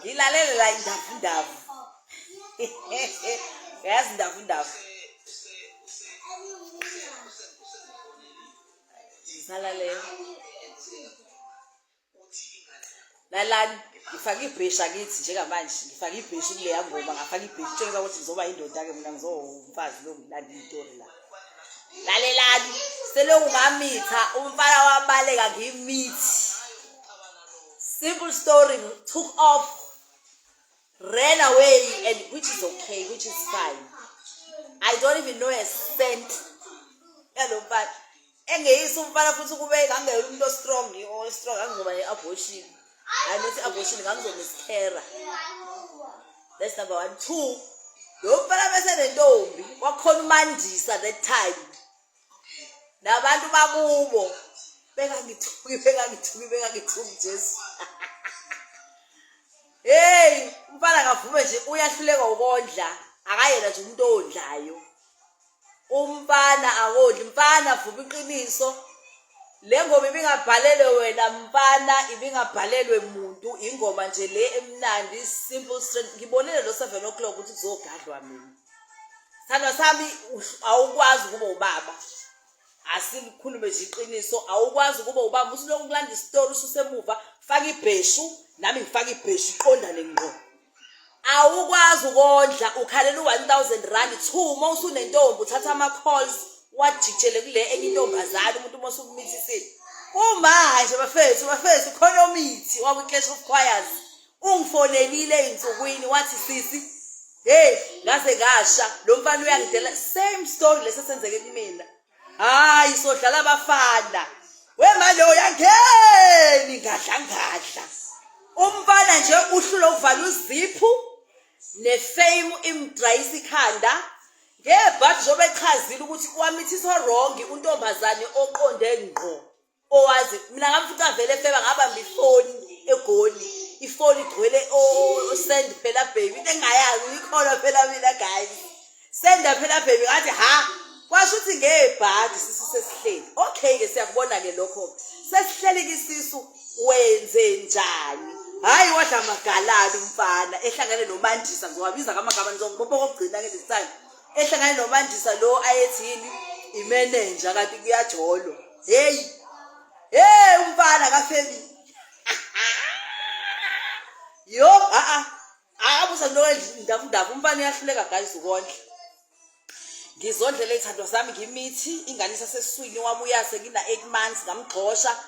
Ngilalele la indavundavu. Yazi indavundavu. Ngisalalela. Lalani, ngifake ibheshu akithi njengamanje, ngifake ibheshu kuleya ngoma, ngafaka ibheshu tshengisa ukuthi ngizoba indoda-ke mina ngizowumfazi lo ngilanda iyitori la. Lalelani, selokhu ngamitha umfana wabaleka ngimithi. Simple story, took off, ran away and which is okay, which is fine. I don't even know a cent yalo mfana. Engeyisa umfana futhi kube ngangeyona umuntu o-strong, o-strong ngangizoba ne-abortion. Hayi not i-abortion, ngangizomiscarra. That's number one. Two, lo mfana bese nentombi kwakhona uMandisa that time. Nabantu bakubo bengangithuki bengangithuki bengangithuki Jesu. Hey, umfana kavume nje uyahluleka ukondla. Akayena nje umuntu owondlayo. Umfana akodli mfana vuba iqiniso. Le ngoma ibingabhalelwe wena mfana ibingabhalelwe muntu ingoma nje le emnandi simple strength ngibonile lo 7 o'clock ukuthi kuzogadlwa mina. Sithandwa sami awukwazi ukuba ubaba. Asikhulume nje iqiniso awukwazi ukuba ubaba usulokhu kulanda isitori ususemuva faka ibheshu nami ngifaka ibheshu iqondane ngqo. Awukwazi ukondla ukhalela u-1000 rand two uma usunentombi uthatha ama-calls wajijele kule enye intombazane umuntu uma usukumithisile kumanje bafethu bafethu khona omithi wakwi-clash of choirs ungifonelile ey'nsukwini wathi sisi hey ngaze ngasha lo mfana uyangidela same story lesi esenzeke kumina Hayi sodlala abafana. Wema lo yangeni ngadla ngadla. Umfana nje uhlula uvala uziphu nefame imdrayisa ikhanda. Ngebhadi njengoba echazile ukuthi wamithiswa wrong untombazane oqonde ngqo. Owazi mina ngamfica vele efeba ngabamba ifoni eGoli. Ifoni igcwele o send phela baby into engingayazi ngikholwa phela mina guys. Senda phela baby ngathi ha kwasho ukuthi ngebhadi sisu sesihleli. Okay ke siyakubona ke lokho. Sesihleli ke isisu wenze njani? Hayi wadla amagalala umfana ehlangene noMandisa ngizowabiza ngamagama ngizongibopha kokugcina ke this time. Ehlangene noMandisa lo ayethi yini imenenja kanti kuyajolwa. Hey. Hey umfana kafemi. Yo a a abusa lo ndavundavu umfana uyahluleka guys ukondla. Ngizondlela izithandwa zami ngimithi ingane isasesiswini wabuya sengina 8 months ngamgxosha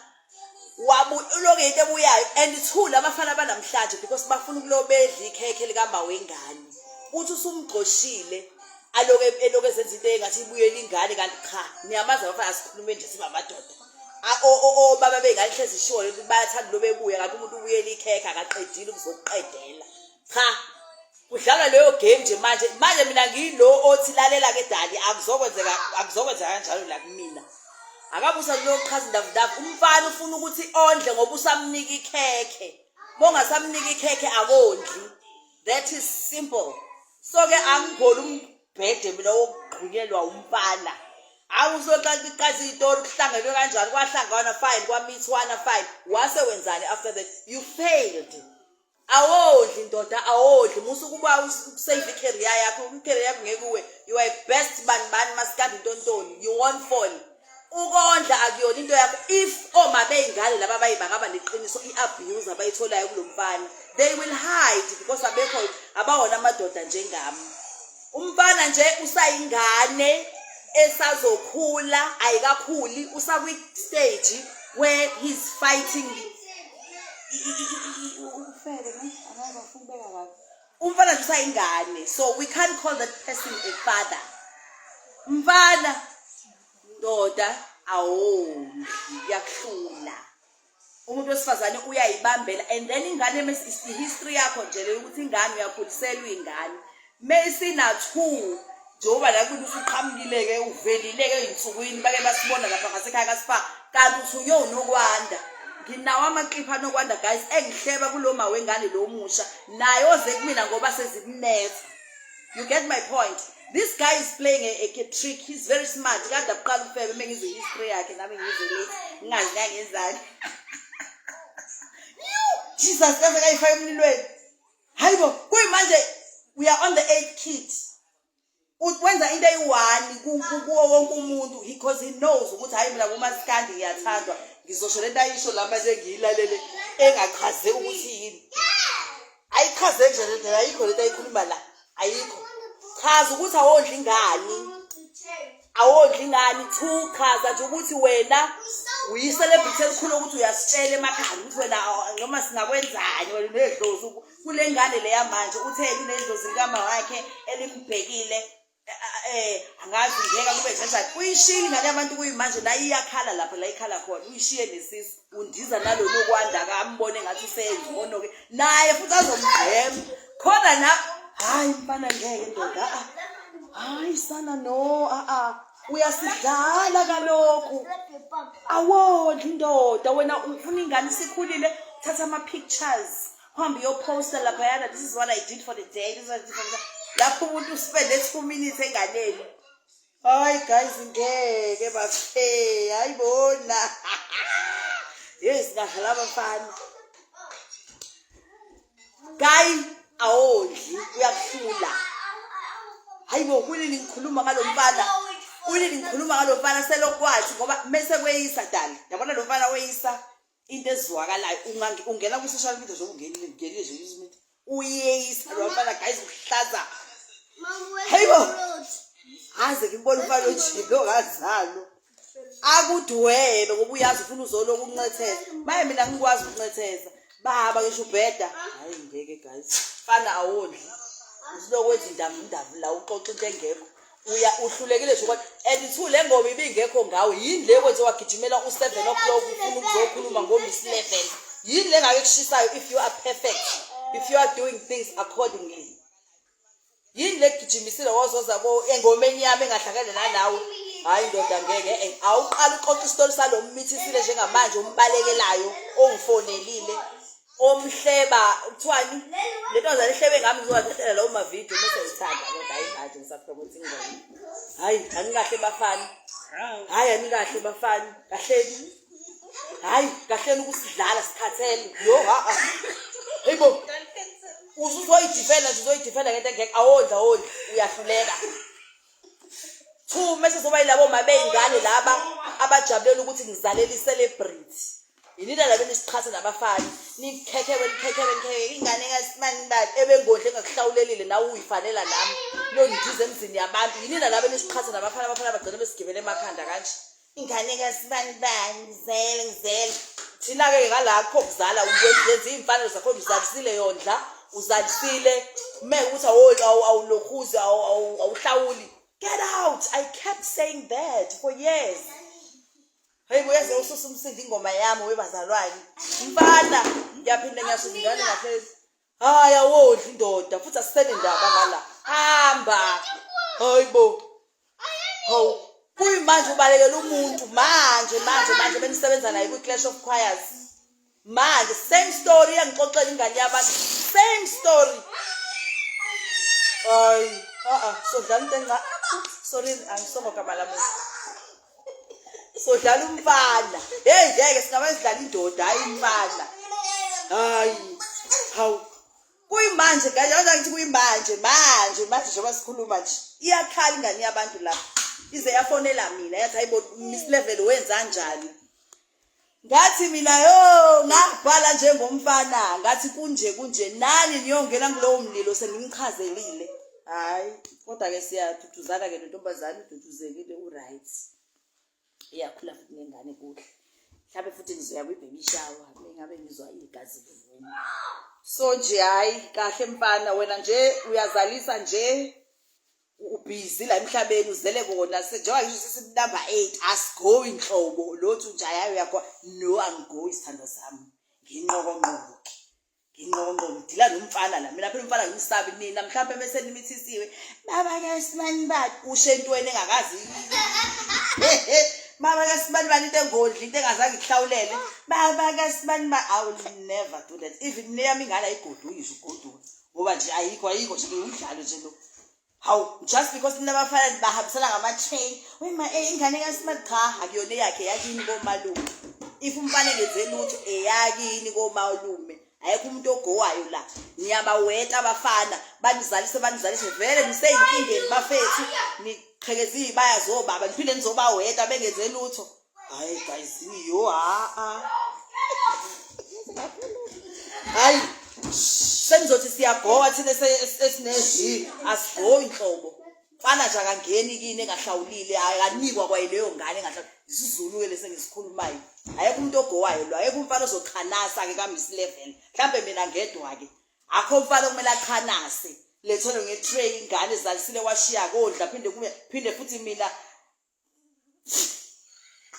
wabu uloke into ebuyayo and two labafana banamhlanje because bafuna ukulobedla ikhekhe likama wengane uthi usumgxoshile aloke eloke ezenza into engathi ibuyela ingane kanti cha niyamazi abafana asikhulume nje sibamadoda obaba beyingane hlezi ishiwo lento bayathanda lobebuya kanti umuntu ubuyela ikhekhe akaqedile ukuzokuqedela cha kudlalwa leyo game nje manje manje mina ngiyilo othi lalela ke dali akuzokwenzeka akuzokwenzeka kanjalo la kumina akabusa kulochaza indavundavu umfana ufuna ukuthi ondle ngoba usamnika ikhekhe mongasamnika ikhekhe akondli that is simple so ke angigoli umbhede mina wokugqunyelwa umfana awuzoxaxa iqaza iyitori kuhlangenwe kanjani kwahlangana fine kwamithwana fine wase wenzani after that you failed awondli ndoda awondli musa ukuba usave i-career yakho i-career yakho ngeke uwe you are best bani bani masikandi ntontoni you won't fall ukondla akuyona into yakho if oma beyingane laba baye bangaba neqiniso i-abuse abayitholayo kulo mfana they will hide because abekho abawona amadoda njengami umfana nje usayingane esazokhula ayikakhuli usakwi-stage where he's fighting ufele ne angazi ufuna ukubeka kabi umfana nje usayingane so we can't call that person a father mfana ndoda awondli kuyakuhlula umuntu wesifazane uyayibambela and then ingane history yakho nje leyo ukuthi ingane uyakhuliselwa ingane mesina two njengoba la kuthi usuqhamukile-ke uvelile-ke ey'nsukwini bake basibona lapha ngasekhaya kasipha kanti uthunywe unokwanda nginawo amaqipha anokwanda guys engihleba kulo ma wengane lo musha naye oze kumina ngoba sezikunetha you get my point this guy is playing a trick he's very smart kade akuqala ufebe uma ngizwe history yakhe nami ngizwe late ngingazi ngangenzani Jesus kaze kayifaka emlilweni. Hayibo, kuyimanje we are on the eighth kid. Wenza into eyi-one kuwo wonke umuntu because he knows ukuthi hhayi, mina kumaskandi ngiyathandwa. Ngizosho lento ayisho la manje, ngiyilalele, engachaze ukuthi yini. Ayichazeki nje lento, ayikho lento ayikhuluma la, ayikho. Chaza ukuthi awondli ingani, awondli ingani. Two, chaza nje ukuthi wena uyi-celebrity elikhulu, ukuthi uyasitshela emakhaya ukuthi wena noma singakwenzani, wena unedlozi kule ngane leya. Manje uthe kunedlozi likama wakhe elimbhekile, angazi ngeke kube kanjani. Uyishiyile ingane yabantu, kuyimanje la iyakhala lapha la ikhala khona, uyishiye nesisu, undiza nalo nokwanda kambone ngathi usengcono-ke naye futhi azomgqema khona na. Hayi mfana, ngeke ndoda, a hayi sana, no, a uyasidlala kalokhu. Awondli indoda, wena ufuna ingane isikhulile, thatha ama-pictures, uhambe uyophosta laphayana, "This is what I did for the day, this is what I did for the day." Lapho umuntu uspende 2 minutes enganeni. Hayi guys, ngeke bafe. Hayi bona, yes, singadlala abafana. Guy, awondli, uyakuhlula. Hayi bo, kunini ngikhuluma ngalo mfana, kunini ngikhuluma ngalo mfana, selokwathi ngoba mese kweyisa dali. Yabona lo mfana weyisa into ezwakalayo. Ungena kwi-social media nje, ungenile, ngenile nje kwi-social media, uyeyisa lo mfana guys, uhlaza. Hey bo, aze ngibona umfana ojilo kazalo akudwebe ngoba uyazi ufuna uzoloku uncetheza. Maye mina ngikwazi ukuncetheza baba, ngisho ubheda. Hayi ngeke guys, fana awondli, usilokwenza indavu indavu la, uxoxa into engekho. Uya uhlulekile nje ukuthi, and two, le ngoma ibingekho ngawe. Yini le kwenze wagijimela u-7 o'clock ufuna ukuzokhuluma ngo-Miss Level? Yini le ngake kushisayo if you are perfect, if you are doing things accordingly? Yini le gijimisile wazoza ko engomeni yami engahlangene nanawe? Hayi ndoda, ngeke. Awuqala uxoxa isitori salo mmithisile njengamanje, umbalekelayo, ongifonelile, omhleba, kuthiwani le ntombazane ihlebe ngami. Ngizowathathela lawo mavidiyo mese ngithanda, kodwa hayi manje ngisapromotha ingoma. Hayi, anikahle bafana, hayi anikahle bafana, kahleni, hayi kahleni ukusidlala, sikhathele. Yo, ha a, hey bo, usuzoyidefenda nje, uzoyidefenda ngento engekho. Awondli, awondli, uyahluleka. Two, mese zoba yilabo ma bey'ngane laba abajabulela ukuthi ngizalela i-celebrity. Yinina laba enisiqhatha nabafana, nikhekhewe, nikhekhewe, nikhekhewe ingane engasimani bani ebengodle engakuhlawulelile, nawe uyifanela nami londiza emzini yabantu. Yinina laba enisiqhatha nabafana, abafana bagcina besigibele emakhanda kanje, ingane kasibani bani, ngizele, ngizele. Thina-ke ngalakho kuzala wenza iy'mfanelo zakhona, uzalisile, yondla, uzalisile, meke ukuthi awulokhuzi, awuhlawuli, get out. I kept saying that for years. Hey, uyaze ususa umsindo ingoma yami webazalwane. Mfana, ngiyaphinda ngiyasho, ingane ngaphezulu. Hayi, awondli indoda, futhi asisenendaba ngala. Hamba. Hayibo. Hawu, kuyimanje ubalekela umuntu manje manje manje benisebenza naye kwi-Clash of Choirs. Manje same story iyangixoxela ingane yabantu. Same story. Hayi, a a sodlala into enca. Sorry, angisongo gama lami. Sodlala umfana. Hey, ngeke singabe sidlala indoda, hayi umfana. Hayi. Hawu. Kuyimanje guys, yazi ngithi kuyimanje, manje, manje njengoba sikhuluma nje. Iyakhala ingane yabantu lapha. Ize yafonela mina yathi, "Hayibo Miss Level, wenza kanjani?" Ngathi mina, yo, ngabhala njengomfana, ngathi kunje kunje, nani niyongena kulowo mlilo sengimchazelile. Hayi, kodwa ke siyaduduzana ke nentombazane, ududuzekile, u-right. Iyakhula futhi nengane kuhle. Mhlawumbe futhi ngizoya kwi-baby shower mengabe ngizwa igazi livuma. So nje hayi kahle mfana, wena nje uyazalisa nje, ubhizi la emhlabeni, uzele kona njengoba ngisho sisi number 8, asigoyi inhlobo lothu nje. Hayi, uyakho no, angigoyi sithandwa sami, nginqokonqoko ke, nginqokonqoko, ngidila nomfana la. Mina phela umfana ngimsabi. Nina mhlawumbe bese nimithisiwe, baba kaSibani bani, usho entweni engakazi, baba kaSibani bani, into engodli, into engazange ikuhlawulele, baba kaSibani bani. I will never do that. Even neyami ingane ayigoduki nje, ugoduka ngoba nje ayikho, ayikho nje, umdlalo nje lo. Hawu, just because nina abafana bahambisana ngama-chain, wema ingane kaSimani, cha, akuyona eyakhe, eyakini komalume. If umfana engenze lutho, eyakini komalume. Ayekho umuntu ogowayo la. Niyabaweta abafana, banizalise banizalise vele niseyinkingeni bafethu, niqhekeza izibaya zobaba, niphinde nizobaweta bengenze lutho. Hayi guys, yo ha a. Hayi senizothi siyagowa thina esinezi asigoyi nhlobo. Mfana nje akangeni kini engahlawulile akanikwa kwayileyo ngane engahlawulile. IsiZulu ke lesi engisikhulumayo. Ayekho umuntu ogowayo lo, ayekho umfana ozochanasa ke ka Miss Level. Mhlambe mina ngedwa ke. Akho umfana okumele achanase. Lethelwe nge-tray ingane ezalisile washiya kodla phinde kuye phinde futhi mina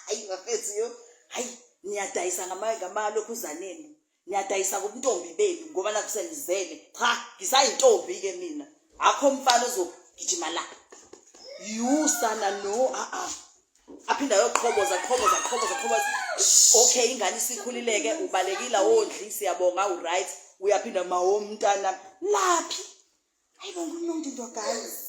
hayi bafethu yo hayi niyadayisa ngamalokhuzaneni niyadayisa kubuntombi benu ngoba nakhu senizele cha ngisayintombi ke mina akho mfana ozogijima la you sana no a a aphinda ayoqhoboza qhoboza qhoboza qhoboza okay ingane isikhulileke ubalekile wondli siyabonga u right uyaphinda mawomntana laphi hayi bonke umuntu into guys.